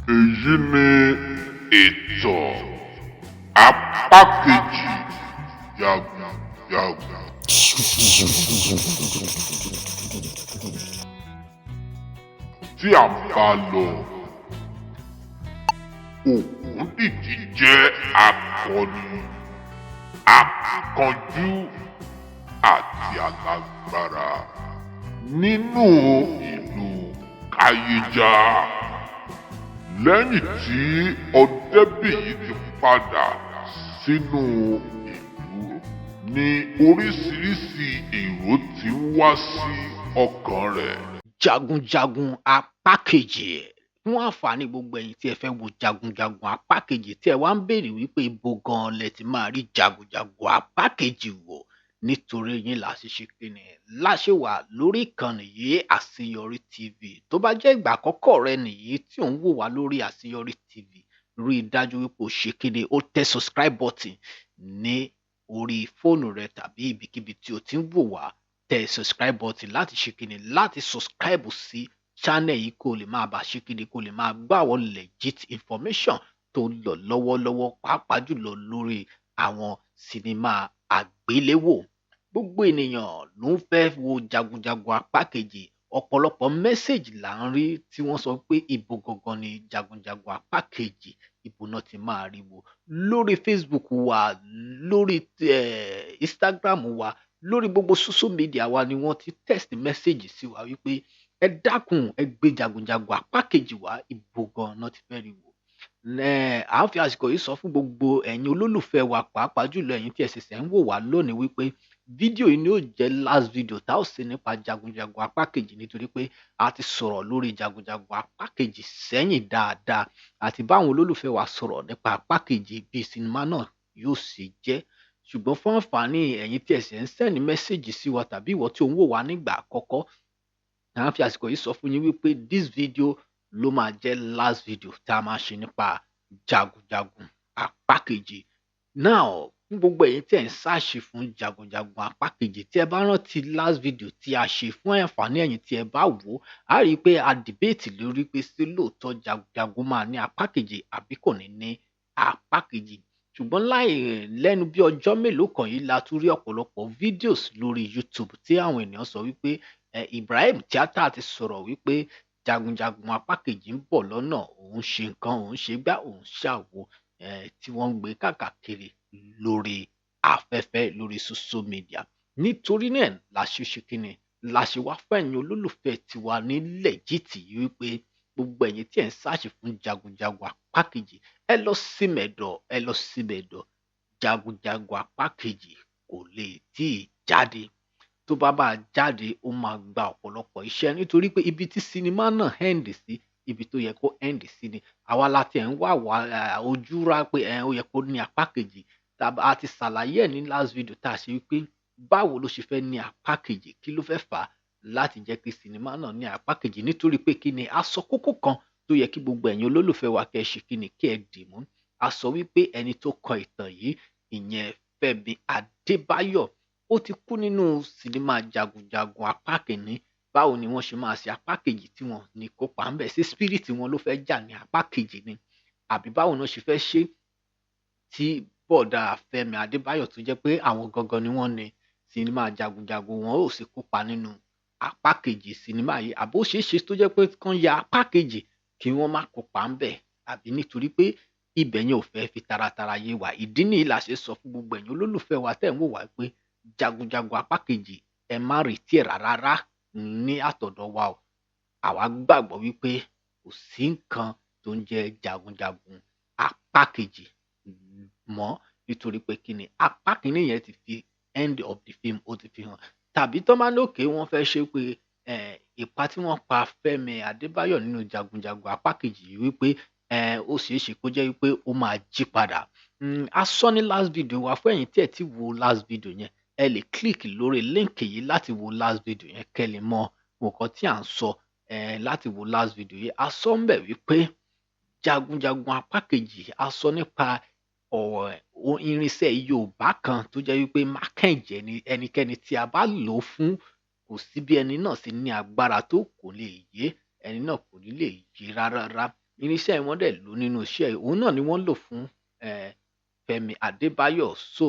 Èyí ni ìtàn apá kejì Jagunjagun. Tí à ń bá lọ, Ògúndìjì jẹ́ akọni, akíkanjú àti alágbára nínú ìlú Káyéjà. Lẹ́yìn tí Ọdẹ́bíyì ti padà sínú ìlú ní oríṣiríṣi èrò ti ń wá sí ọkàn rẹ̀. Jagunjagun apá kejì. Fún àǹfààní gbogbo ẹ̀yin tí ẹ fẹ́ wo Jagunjagun apá kejì, tí ẹ wá ń béèrè wípé ibo gan-an lẹ ti máa rí Jagunjagun apá kejì wò, nítorí yín la ṣe ṣe kíni la ṣe wà lórí ìkànnì yìí, Àṣeyọrí TV. Tó bá jẹ́ ìgbà àkọ́kọ́ rẹ nìyí tí ò ń wò wá lórí Àṣeyọrí TV, rí i dájú wípé o ṣe kíni, o tẹ subscribe button ní orí fóònù rẹ tàbí ibikíbi tí o ti ń wò wá. Tẹ subscribe button láti ṣe kíni, láti subscribe sí channel yìí, kó lè máa bá ṣe kíni, kó lè máa gbọ́ àwọn legit information tó ń lọ lọ́wọ́lọ́wọ́, pàápàá jùlọ lórí àwọn sinimá àgbéléwò. Gbogbo ènìyàn ló ń fẹ́ wo Jagunjagun apá kejì. Ọ̀pọ̀lọpọ̀ message là ń rí tí wọ́n sọ pé ibo gangan ni Jagunjagun apá kejì, ibo náà ti máa rí wo. Lórí Facebook wa, lórí Instagram wa, lórí gbogbo social media wa ni wọ́n ti text message sí wa wípé ẹ dákun, ẹ gbé Jagunjagun apá kejì wá, ibo gan náà ti fẹ́ rí wò. À ń fi àsìkò yìí sọ fún gbogbo ẹ̀yin olólùfẹ́ wa, pàápàá jùlọ ẹ̀yin tí ẹ ṣẹ̀ṣẹ̀ ń wò wá lónìí, wípé fídíò yìí ni ó jẹ́ last video tá ò ṣe nípa Jagunjagun apá kejì, nítorí pé a ti sọ̀rọ̀ lórí Jagunjagun apá kejì sẹ́yìn dáadáa àti báwọn olólùfẹ́ wa sọ̀rọ̀ nípa apá kejì bí sinimá náà yóò ṣe jẹ́. Ṣùgbọ́n fún àǹfààní ẹ̀yin tí ẹ ṣẹ̀ ń send message sí wa tàbí ìwọ tí ò ń wò wá nígbà àkọ́kọ́, à ń fi àsìkò yìí sọ fún yín wípé this video ló máa jẹ́ last video tá a máa ṣe nípa Jagunjagun apá kejì. Now, fún gbogbo ẹ̀yin tí ẹ̀ ń search fún Jagunjagun apá kejì, tí ẹ bá rántí last video tí a ṣe, fún àǹfààní ẹ̀yin tí ẹ bá wò ó, á rí i pé a debate lórí pé ṣé lóòótọ́ Jagunjagun máa ní apá kejì àbí kò ní ní apá kejì. Ṣùgbọ́n láì lẹ́nu bí ọjọ́ mélòó kan yìí la tún rí ọ̀pọ̀lọpọ̀ videos lórí YouTube tí àwọn ènìyàn sọ wípé Ibrahim Chatta ti sọ̀rọ̀ wípé Jagunjagun apá kejì ń bọ̀ lọ́nà, òun ṣe nǹkan, òun ṣe gbá, òun ṣàwo, tí wọ́n ń gbé káàkiri lórí afẹ́fẹ́ lórí social media. Nítorí náà la ṣe ṣe kíni, la ṣe wá fún ẹ̀yin olólùfẹ́ tiwa ní legit yìí wípé gbogbo ẹ̀yin tí ẹ̀ ń search fún Jagunjagun apá kejì, ẹ lọ sí mẹ̀dọ̀, ẹ lọ sí mẹ̀dọ̀. Jagunjagun apá kejì kò lè tíì jáde. Tó bá máa jáde, ó máa gba ọ̀pọ̀lọpọ̀ iṣẹ́, nítorí pé ibi tí sinimá náà end sí, ibi tó yẹ kó end sí ni. Àwa la tiẹ̀ ń wá wá ojú rá pé ó yẹ kó ní apá kejì. A ti ṣàlàyé ẹ̀ ní last video tá a ṣe wípé báwo ló ṣe fẹ́ ní apá kejì, kí ló fẹ́ fà á láti jẹ́ kí sinimá náà ní apá kejì, nítorí pé kí ni, a sọ kókó kan tó yẹ kí gbogbo ẹ̀yin olólùfẹ́ wa kẹ́ ẹ ṣe kí ni, kí ẹ dì mú. A sọ wípé ẹni tó kọ ìtàn yìí, ìyẹn Fẹ́mi Adébáyọ̀, ó ti kú nínú sinimá Jagunjagun apá kìíní. Báwo ni wọ́n ṣe máa ṣe apá kejì tí wọ́n ní kópa ńbẹ̀? Ṣé spirit wọn ló fẹ́ jà ní apá kejì ni, àbí báwo ni wọ́n ṣe fẹ́ ṣe tí bọ̀dà Fẹ́mi Adébáyọ̀, tó jẹ́ pé àwọn gangan ni wọ́n ní sinimá Jagunjagun, wọn ò sì kópa nínú apá kejì sinimá yìí? Àbó ṣeé ṣe tó jẹ́ pé kán ya apá kejì kí wọ́n má kópa ńbẹ̀, àbí? Nítorí pé ibẹ̀ yẹn ò fẹ́ fi taratara yé wa. Ìdí nìyí la ṣe sọ fún gbogbo ẹ̀yin olólùfẹ́ wa tẹ́ ń wò wá pé Jagunjagun apá kejì, ẹ má retí ẹ̀ rárá ní àtọ̀dọ̀ wa o. Àwa gbàgbọ́ wípé kò sí nǹkan tó ń jẹ́ Jagunjagun apá kejì mọ́, nítorí pé kí ni, apá kìíní yẹn ti fi end of the film, ó ti fi hàn. Tàbí tó bá ní okay, wọ́n fẹ́ ṣe pé ipa tí wọ́n pa Fẹ́mi Adébáyọ̀ nínú Jagunjagun apá kejì yìí, wípé ó ṣeé ṣe kó jẹ́ wípé ó máa jí padà. A sọ ní last video wa. Fún ẹ̀yin tí ẹ ti wo last video yẹn, ẹ lè click lórí link yìí láti wo last video yẹn, kẹ́ lè mọ nǹkan tí à ń sọ. Láti wo last video yìí, a sọ ńbẹ̀ wípé Jagunjagun apá kejì, a sọ nípa ọ̀rọ̀ irinṣẹ́ Yorùbá kan tó jẹ́ wípé mákànjẹ́ ni. Ẹnikẹ́ni tí a bá lò ó fún, kò sí bí ẹni náà ṣe ní agbára tó, kò lè yé ẹni náà, kò ní lè yé rárá. Irinṣẹ́ yẹn wọ́n dẹ̀ lò nínú iṣẹ́ yìí. Òun náà ni wọ́n lò fún Fẹ́mi Adébáyọ̀. So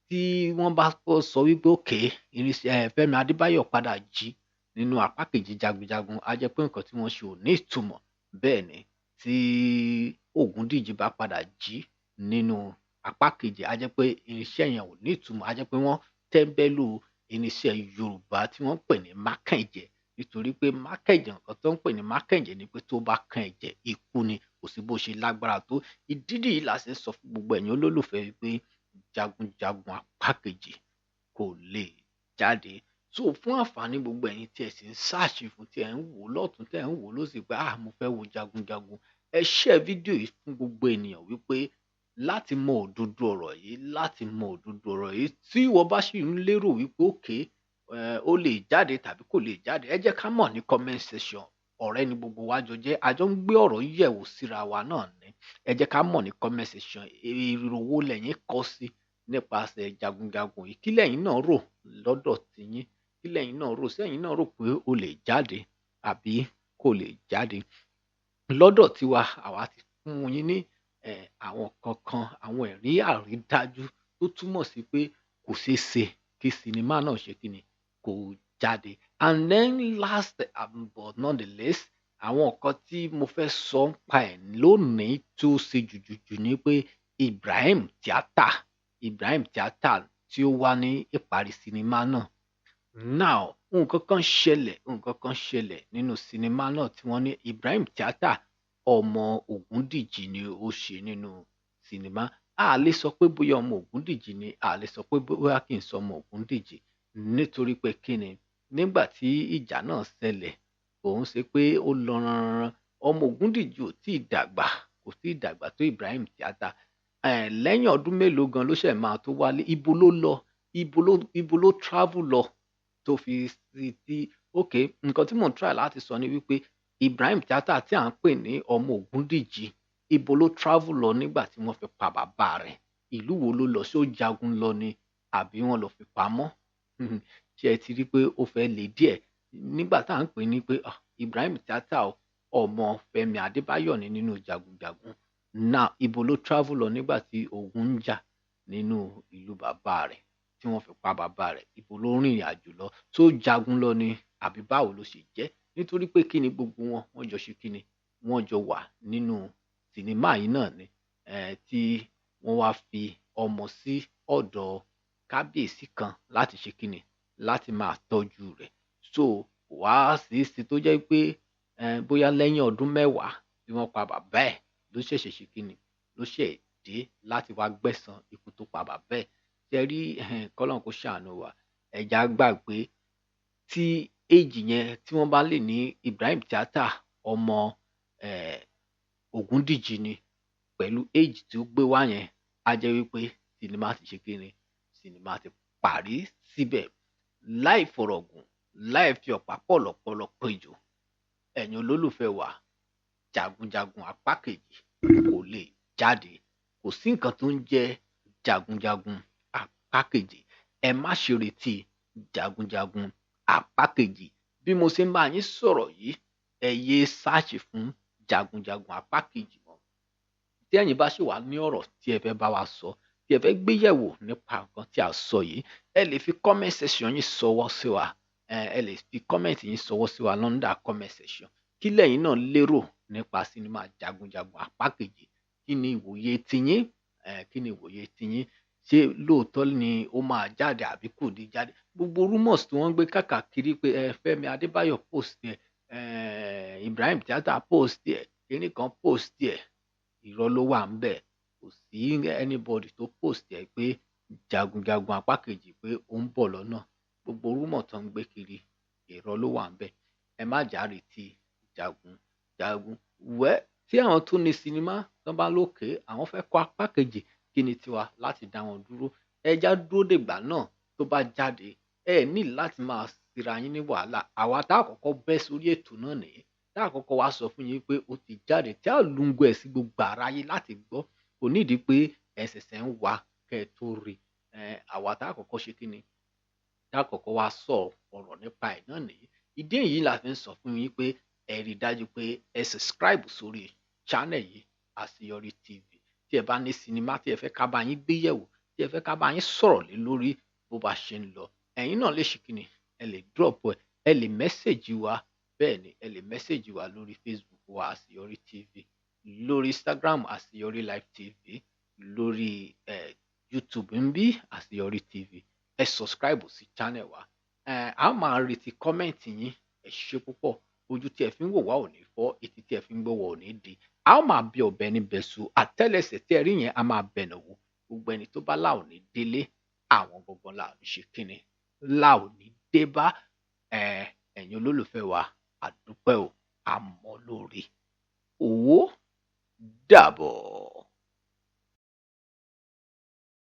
tí wọ́n bá kọ́ sọ wípé okay, irinṣẹ́ Fẹ́mi Adébáyọ̀ padà jí nínú apá kejì Jagunjagun, á jẹ́ pé nǹkan tí wọ́n ṣe ò ní ìtumọ̀. Bẹ́ẹ̀ ni tí Ògúndìjì bá padà jí nínú apá kejì, á jẹ́ pé irinṣẹ́ yẹn ò ní ìtumọ̀. Á jẹ́ pé wọ́n tẹ́ńbẹ́lú irinṣẹ́ Yorùbá tí wọ́n ń pè ní mákànjẹ. Nítorí pé mákànjẹ, nǹkan tó ń pè ní mákànjẹ ni pé tó bá kan ẹ̀jẹ̀, ikú ni, kò sí bó ṣe lágbára tó. Ìdí nìyí la ṣe ń sọ fún gbogbo ẹ̀yin olólùfẹ́ wípé Jagunjagun apá kejì kò lè jáde. So fún àǹfààní gbogbo ẹ̀yin tí ẹ sì ń search fún, tí ẹ ń wò lọ́tùn, tí ẹ ń wò lósì pé mo fẹ́ wo Jagunjagun, ẹ share fídíò yìí fún gbogbo ènìyàn wípé láti mọ òdodo ọ̀rọ̀ yìí, láti mọ òdodo ọ̀rọ̀ yìí. Tí ìwọ bá sì ń lérò wípé okay, ó lè jáde tàbí kò lè jáde, ẹ jẹ́ ká mọ̀ ní comment section. Ọ̀rẹ́ ni gbogbo wa jọ jẹ́, a jọ ń gbé ọ̀rọ̀ yẹ̀wò síra wa náà ni. Ẹ jẹ́ ká mọ̀ ní comment section, èrò wo lẹ̀yin kọ sí nípasẹ̀ Jagunjagun yìí? Kí lẹ̀yin náà rò lọ́dọ̀ tiyín? Kí lẹ̀yin náà rò? Ṣé ẹ̀yin náà rò pé ó lè jáde àbí kò lè jáde? Lọ́dọ̀ tiwa, àwa ti fún yín ní àwọn kankan, àwọn ẹ̀rí àrídájú tó túmọ̀ sí pé kò ṣeé ṣe kí sinimá náà ṣe kíni, kò jáde. And then last but not the least, àwọn nǹkan tí mo fẹ́ sọ nípa ẹ̀ lónìí tó ṣe jùjùjù ni pé Ibrahim Chatta tí ó wá ní ìparí sinimá náà. Now, nǹkan kan ṣẹlẹ̀ nínú sinimá náà tí wọ́n ní Ibrahim Chatta ọmọ Ògúndìjì ni ó ṣe nínú sinimá. A lè sọ pé bóyá ọmọ Ògúndìjì ni, a lè sọ pé bóyá kì í sọ ọmọ Ògúndìjì, nítorí pé kíni, nígbà tí ìjà náà ṣẹlẹ̀, kò ń ṣe pé ó lọ ranranran. Ọmọ Ògúndìjì ò tíì dàgbà, kò tíì dàgbà tó Ibrahim Chatta. Lẹ́yìn ọdún mélòó gan ló ṣẹ̀ máa tó wálé. Ibo ló lọ? Ibo ló travel lọ tó fi sí tí? Okay, nǹkan tí mò ń try láti sọ ni wípé Ibrahim Chatta tí à ń pè ní ọmọ Ògúndìjì, ibo ló travel lọ nígbà tí wọ́n fi pa bàbá rẹ̀? Ìlú wo ló lọ? Ṣé ó jagun lọ ni àbí wọ́n lọ fi pamọ́? Ṣé ẹ ti rí pé ó fẹ́ le díẹ̀ nígbà tá à ń pè ní pé Ibrahim Chatta o, ọmọ Fẹ́mi Adébáyọ̀ ni nínú Jagunjagun. Now, ibo ló travel lọ nígbà tí ogun ń jà nínú ìlú bàbá rẹ̀ tí wọ́n fi pa bàbá rẹ̀? Ibo ló rìnrìn àjò lọ? Tó jagun lọ ni àbí báwo ló ṣe jẹ́? Nítorí pé kíni, gbogbo wọn, wọ́n jọ ṣe kíni, wọ́n jọ wà nínú sinimá yìí náà ni, tí wọ́n wá fi ọmọ sí ọ̀dọ̀ kábíyèsí kan láti ṣe kíni, láti máa tọ́jú rẹ̀. So wá ṣeéṣe tó jẹ́ pé bóyá lẹ́yìn ọdún 10 tí wọ́n pa bàbá ẹ̀ ló ṣẹ̀ṣẹ̀ ṣe kíni, ló ṣẹ̀ dé láti wá gbẹ̀san ikú tó pa bàbá ẹ̀. Ṣé rí, kọ́lọ́run kó ṣàánú wa. Ẹ jẹ́ á gbàgbé tí age yẹn tí wọ́n bá lè ní Ibrahim Chatta ọmọ Ògúndìjì ni, pẹ̀lú age tí ó gbé wá yẹn, á jẹ́ wípé sinimá ti ṣe kíni, sinimá ti parí síbẹ̀. Láì fọ̀rọ̀gùn, láì fi ọ̀pá pọ̀lọ̀pọ̀lọ̀ pejò, ẹ̀yin olólùfẹ́ wa, Jagunjagun apá kejì kò lè jáde. Kò sí nǹkan tó ń jẹ́ Jagunjagun apá kejì. Ẹ má ṣe retí Jagunjagun apá kejì. Bí mo ṣe ń bá yín sọ̀rọ̀ yìí, ẹ yé search fún Jagunjagun apá kejì mọ́. Tí ẹ̀yin bá sì wà ní ọ̀rọ̀ tí ẹ fẹ́ bá wa sọ, tí ẹ fẹ́ gbé yẹ̀wò nípa nǹkan tí a sọ yìí, ẹ lè fi comment section yín ṣọwọ́ sí wa. Ẹ lè fi comment yín ṣọwọ́ sí wa under comment section. Kí lẹ̀yin náà lérò nípa sinimá Jagunjagun apá kejì? Kí ni ìwòye tiyín? Kí ni ìwòye tiyín? Ṣé lóòótọ́ ni ó máa jáde àbí kò ní jáde? Gbogbo rumours tí wọ́n ń gbé káàkiri pé Fẹ́mi Adébáyọ̀ post ẹ̀, Ibrahim Chatta post ẹ̀, kíní kan post ẹ̀, irọ́ ló wà ńbẹ̀. Kò sí anybody tó post ẹ̀ pé Jagunjagun apá kejì pé ó ń bọ̀ lọ́nà. Gbogbo rumour tó ń gbé kiri, irọ́ ló wà ńbẹ̀. Ẹ má jà retí Jagunjagun. Well, tí àwọn tó ní sinimá tán bá lókè àwọn fẹ́ kọ apá kejì, kí ni tiwa láti dá wọn dúró? Ẹ já dúró dègbà náà tó bá jáde. Ẹ ní láti máa síra yín ní wàhálà. Àwa tá àkọ́kọ́ bẹ́ sórí ètò náà nìyí, tá àkọ́kọ́ wá sọ fún yín pé ó ti jáde, tí a lungo ẹ̀ sí gbogbo aráyé láti gbọ́. Kò nídìí pé ẹ ṣẹ̀ṣẹ̀ ń wá kẹ́ ẹ tó rí. Àwa tá àkọ́kọ́ ṣe kíni, tá àkọ́kọ́ wá sọ ọ̀rọ̀ nípa ẹ̀ náà nìyí. Ìdí èyí la fi ń sọ fún yín pé Ẹ rí i dájú pé ẹ subscribe sórí channel yìí, Àṣeyọrí TV. Tí ẹ bá ní sinimá tí ẹ fẹ́ ká bá yín gbé yẹ̀wò, tí ẹ fẹ́ ká bá yín sọ̀rọ̀ lé lórí bó bá ṣe ń lọ, ẹ̀yin náà lè ṣe kíni, ẹ lè drop ẹ, ẹ lè message wa. Bẹ́ẹ̀ ni, ẹ lè message wa lórí Facebook wa, Àṣeyọrí TV, lórí Instagram, Àṣeyọrí Live TV, lórí YouTube ń bí, Àṣeyọrí TV. Ẹ subscribe sí channel wa. A máa retí comment yín. Ẹ ṣé púpọ̀. Ojú tí ẹ fi ń wò wá ò ní fọ́, etí tí ẹ fi ń gbọ́ wá ò ní di. A ó máa bí ọbẹ̀ ní bẹ̀sù, àtẹ́lẹsẹ̀ tí ẹ rí yẹn a máa bẹ̀nà wò. Gbogbo ẹni tó bá láò ní délé, àwọn gangan là ní ṣe kíni, láò ní dé bá. Ẹ̀yin olólùfẹ́ wa, a dúpẹ́ o, a mọ̀ lórí. Owó dàbọ̀.